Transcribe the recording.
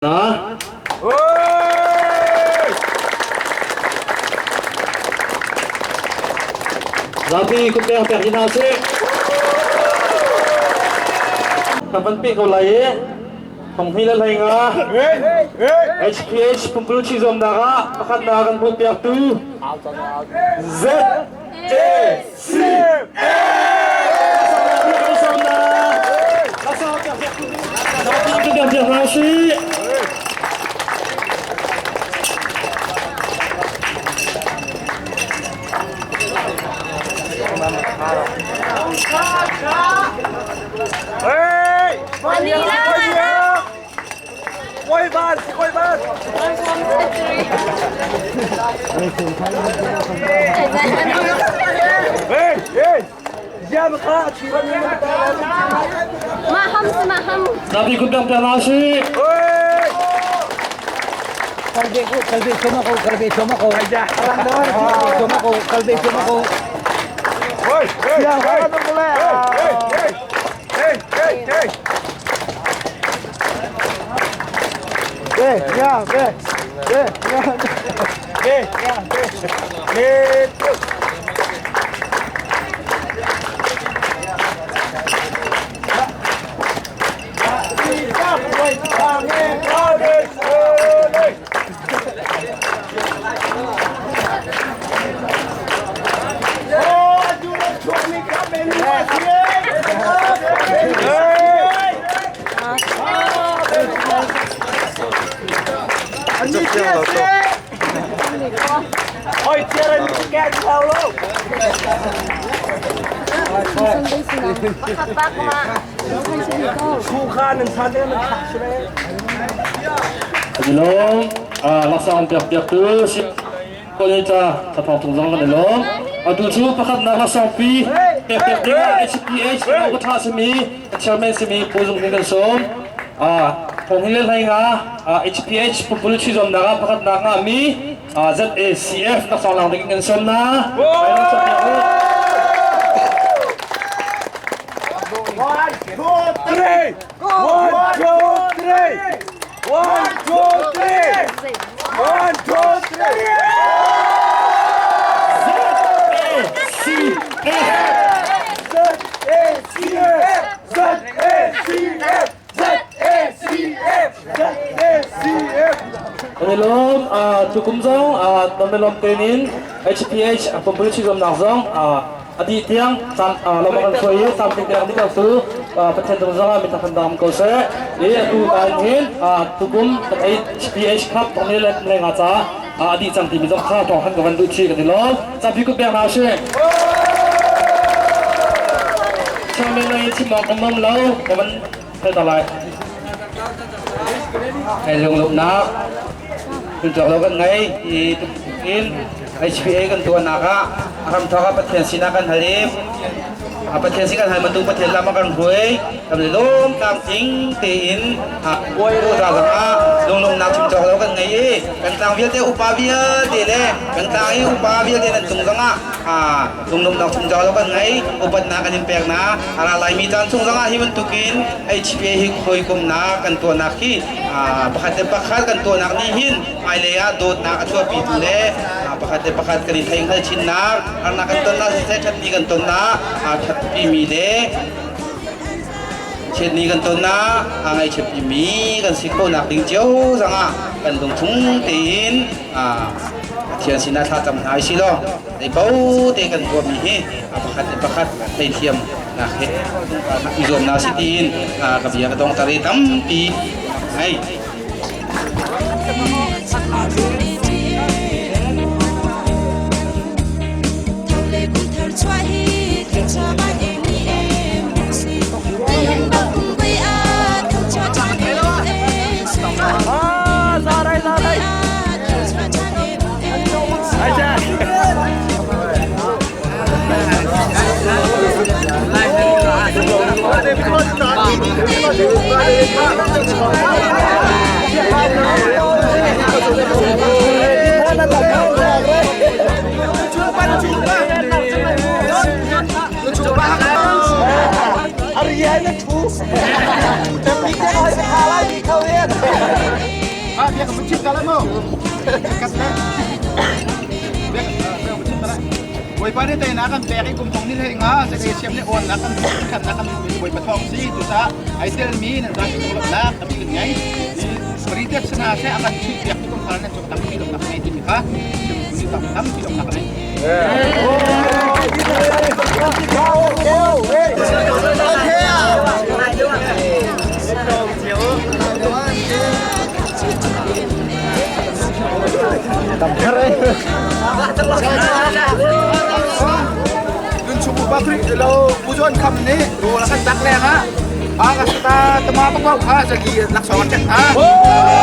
Na. Zapi kutpek pek hna sih. Kan van pe ko lai i thonghni le hlei nga HPH pumpulu chi zuamnak ah pakhatnak kan hmuh piaktu Z A C A Hey! Koi ban! Hey! Hey! Maham si maham. Zapi kutdang piak hna usih. Kalbe ko, kalbe soma ko, kalbe soma ko. Soma ko, kalbe soma ko. Hey! Hey! Hey! Hey! Hey! Hey! Hey! Ya, be, be, ya. Hey! Hey! Pakhat ma. Adilong, laksang piak piak tu si Konita thapang tung zong kan ilawm. Atu cu pakhatnak laksang pi pek pek ding ah HPH no ka tha simi chairman simi Pu Zung Hing kan sawm. Thong hi le hlei nga HPH pumpul chi zuamnak ah pakhatnak nga mi ZACF laksang lang ding kan sawm na. One, two, three! One, two, three! One, two, three! One, two, three! ZACF Z A C F Z A C F Z A C F Z A C F Kan i lawm. Tukum zong nan i lawm tein HPH pumpul chi zuamnak zong a dih tiang lawm kan hruai i tlamtling tiang dih tu Pathian cung zong ah min kan dam ko seh. I atu kaan hin tukum kan HPH Cup tong le lenga ca a dih cang timi zong kha thawng han ka van duh chi kan i lawm. Zapi kut pek hna usih. Chairman lei chim awk kan nom lo ka van thei ta lai. Kai lunglawmhnak tuncawk lo kan ngei i in HPA kan tuahnak ah ramthawk ah Pathian sinah kan hal i Pathian sin kan hal bantuk Pathian lam a kan hruai kan i lawm tlamtling tein ta zong ah lunglawmhnak chimcawk lo kan ngei i kan tlang vialte upa vialte le kan tlang i upa vialte nan cung zong ah lunglawmhnak chimcawk lo kan ngei upatnak kan in pek na ara laimi caan chung zong ah hi bantukin HPA hi hawikomnak kan tuahnak hi pakhat le pakhat kan tuahnak nih hin hmailei ah dawtnak a chuahpitu le pakhat le pakhat kan i theihngal chinnak harnak kan tonnak siseh ṭhatni kan tonnak aa ṭhatpimi le chiatni kan tonnak aa ngaihchiatpimi kan si khawhnak ding cio zongah kan lungchung tein Pathian sinah thlacam hna i si law zeipo te kan tuahmi hi pakhat le pakhat theithiam nak he i zuam na si tiin ka bia ka dongter i tampi ngei. Ariana thu. Bawipa nih teinak kan pek i kum thong ni hlei nga sakei siam nih awnnak kan khatnak kan Bawipa thawng si cucaah ai telmi nan zapi conglawmhnak tampi kan ngei. Paritet sana seh a kan chuih piak tu kum thar nan cung tampi lawmhnak ngei timi kha chim tam tampi lawmhnak ngei. Lun chung upa Khrih lo Pu John Kham nih rawl a kan tak leng ah a ka ta tama pa kha zagi laksawng a ṭek hna.